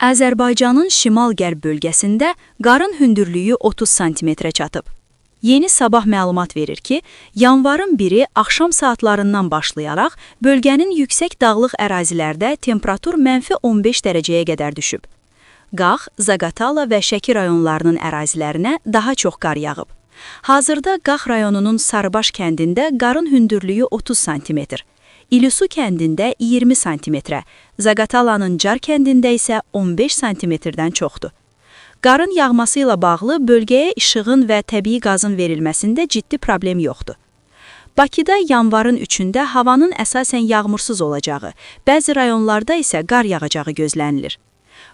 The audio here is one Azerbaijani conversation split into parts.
Azərbaycanın şimal-qərb bölgəsində qarın hündürlüyü 30 sm-ə çatıb. Yeni Sabah məlumat verir ki, yanvarın 1-i axşam saatlarından başlayaraq bölgənin yüksək dağlıq ərazilərdə temperatur -15 dərəcəyə qədər düşüb. Qax, Zaqatala və Şəki rayonlarının ərazilərinə daha çox qar yağıb. Hazırda Qax rayonunun Sarıbaş kəndində qarın hündürlüyü 30 sm, İlisu kəndində 20 sm, Zaqatalanın Car kəndində isə 15 sm-dən çoxdur. Qarın yağması ilə bağlı bölgəyə işığın və təbii qazın verilməsində ciddi problem yoxdur. Bakıda yanvarın 3-ündə havanın əsasən yağmursuz olacağı, bəzi rayonlarda isə qar yağacağı gözlənilir.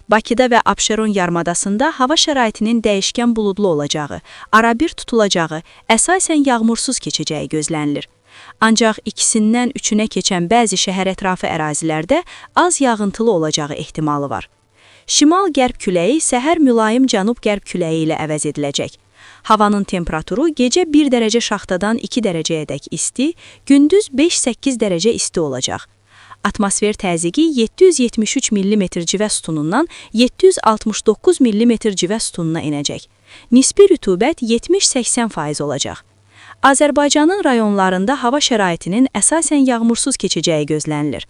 Bakıda və Abşeron yarımadasında hava şəraitinin dəyişkən buludlu olacağı, arabir tutulacağı, əsasən yağmursuz keçəcəyi gözlənilir. Ancaq ikisindən üçünə keçən bəzi şəhər ətrafı ərazilərdə az yağıntılı olacağı ehtimalı var. Şimal-qərb küləyi səhər mülayim cənub-qərb küləyi ilə əvəz ediləcək. Havanın temperaturu gecə 1 dərəcə şaxtadan 2 dərəcəyədək isti, gündüz 5-8 dərəcə isti olacaq. Atmosfer təzyiqi 773 mm civə sütunundan 769 mm civə sütununa enəcək. Nisbi rütubət 70-80% olacaq. Azərbaycanın rayonlarında hava şəraitinin əsasən yağmursuz keçəcəyi gözlənilir.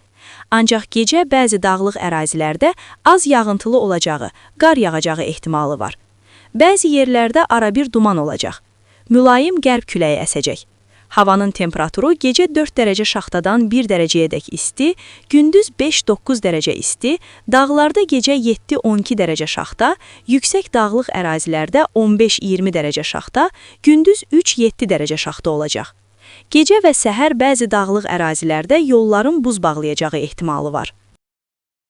Ancaq gecə bəzi dağlıq ərazilərdə az yağıntılı olacağı, qar yağacağı ehtimalı var. Bəzi yerlərdə arabir duman olacaq. Mülayim qərb küləyi əsəcək. Havanın temperaturu gecə 4 dərəcə şaxtadan 1 dərəcəyədək isti, gündüz 5-9 dərəcə isti, dağlarda gecə 7-12 dərəcə şaxta, yüksək dağlıq ərazilərdə 15-20 dərəcə şaxta, gündüz 3-7 dərəcə şaxta olacaq. Gecə və səhər bəzi dağlıq ərazilərdə yolların buz bağlayacağı ehtimalı var.